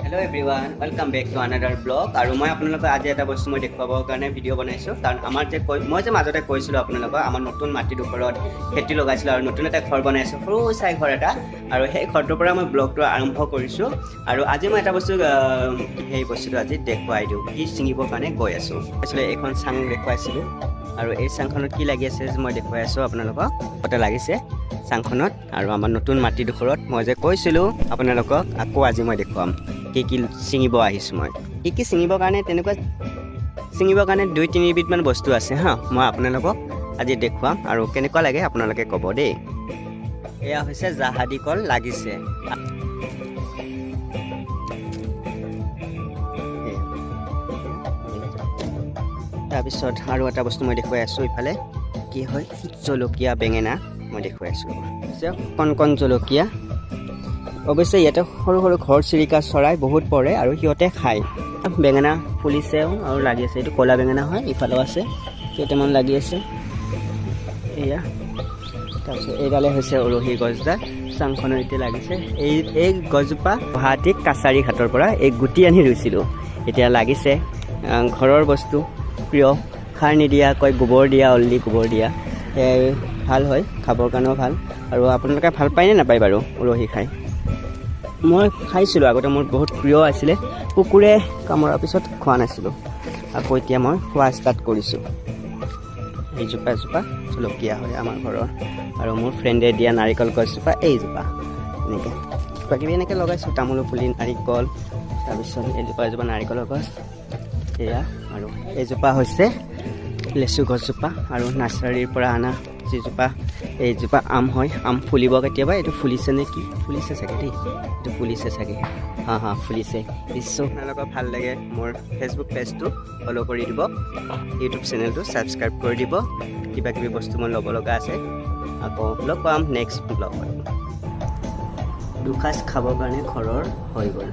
Hello everyone, welcome back to another vlog. আৰু মই আপোনালোকক আজি এটা বস্তু মই দেখুৱাবৰ কাৰণে ভিডিঅ' বনাইছোঁ, কাৰণ আমাৰ যে কৈ মই যে মাজতে কৈছিলোঁ আপোনালোকক, আমাৰ নতুন মাটিডোখৰত খেতি লগাইছিলোঁ আৰু নতুন এটা ঘৰ বনাইছোঁ, সৰু চাই ঘৰ এটা। আৰু সেই ঘৰটোৰ পৰা মই ব্লগটো আৰম্ভ কৰিছোঁ। আৰু আজি মই এটা বস্তু, সেই বস্তুটো আজি দেখুৱাই দিওঁ। কি ছিঙিবৰ কাৰণে গৈ আছোঁ আচলতে, এইখন চাং দেখুৱাইছিলোঁ আৰু এই চাংখনত কি লাগি আছে মই দেখুৱাই আছোঁ আপোনালোকক। তাতে লাগিছে চাংখনত। আৰু আমাৰ নতুন মাটিডোখৰত মই যে কৈছিলোঁ আপোনালোকক, আকৌ আজি মই দেখুৱাম কি কি ছিঙিব আহিছোঁ মই। কি কি ছিঙিবৰ কাৰণে, তেনেকুৱা ছিঙিবৰ কাৰণে দুই তিনিবিধমান বস্তু আছে। হা, মই আপোনালোকক আজি দেখুৱাম আৰু কেনেকুৱা লাগে আপোনালোকে ক'ব দেই। এয়া হৈছে জাহাদী কল লাগিছে। এয়া। তাৰপিছত আৰু এটা বস্তু মই দেখুৱাই আছোঁ। ইফালে কি হয়, জলকীয়া, বেঙেনা মই দেখুৱাই আছোঁ। হৈছে কণ কণ জলকীয়া। অৱশ্যে ইয়াতে সৰু সৰু ঘৰ চিৰিকা চৰাই বহুত পৰে আৰু সিহঁতে খায়। বেঙেনা ফুলিছেও আৰু লাগি আছে। এইটো ক'লা বেঙেনা হয়। ইফালেও আছে, কেইটামান লাগি আছে। এয়া, তাৰপিছত এইডালে হৈছে উৰহি গছডাল। চাংখনৰ এতিয়া লাগিছে। এই গছজোপা গুৱাহাটী কাছাৰী ঘাটৰ পৰা এই গুটি আনি ৰুইছিলোঁ, এতিয়া লাগিছে। ঘৰৰ বস্তু প্ৰিয়, সাৰ নিদিয়াকৈ গোবৰ দিয়া, অলৰেডি গোবৰ দিয়া, সেয়াই ভাল হয়, খাবৰ কাৰণেও ভাল। আৰু আপোনালোকে ভাল পায়নে নাপায় বাৰু উৰহি খাই? মই খাইছিলোঁ আগতে, মোৰ বহুত প্ৰিয় আছিলে। কুকুৰে কামোৰাৰ পিছত খোৱা নাছিলোঁ, আকৌ এতিয়া মই খোৱা ষ্টাৰ্ট কৰিছোঁ। এইজোপা এজোপা জলকীয়া হয় আমাৰ ঘৰৰ আৰু মোৰ ফ্ৰেণ্ডে দিয়া নাৰিকল গছজোপা এইজোপা। এনেকৈ কিবা কিবি এনেকৈ লগাইছোঁ, তামোলৰ পুলি, নাৰিকল। তাৰপিছত এইজোপা এজোপা নাৰিকলৰ গছ এয়া। আৰু এইজোপা হৈছে লেচু গছজোপা আৰু নাৰ্চাৰীৰ পৰা অনা যিজোপা, এইজোপা আম হয়। আম ফুলিব কেতিয়াবা। এইটো ফুলিছে নে কি? ফুলিছে চাগে দেই, এইটো ফুলিছে চাগে। হা হা, ফুলিছে। নিশ্চয় আপোনালোকৰ ভাল লাগে। মোৰ ফেচবুক পেজটো ফ'ল' কৰি দিব, ইউটিউব চেনেলটো ছাবস্ক্ৰাইব কৰি দিব। কিবা কিবি বস্তু মই ল'ব লগা আছে। আকৌ লগ পাম নেক্সট ব্লগত। দুসাঁজ খাবৰ কাৰণে ঘৰৰ হৈ গ'ল।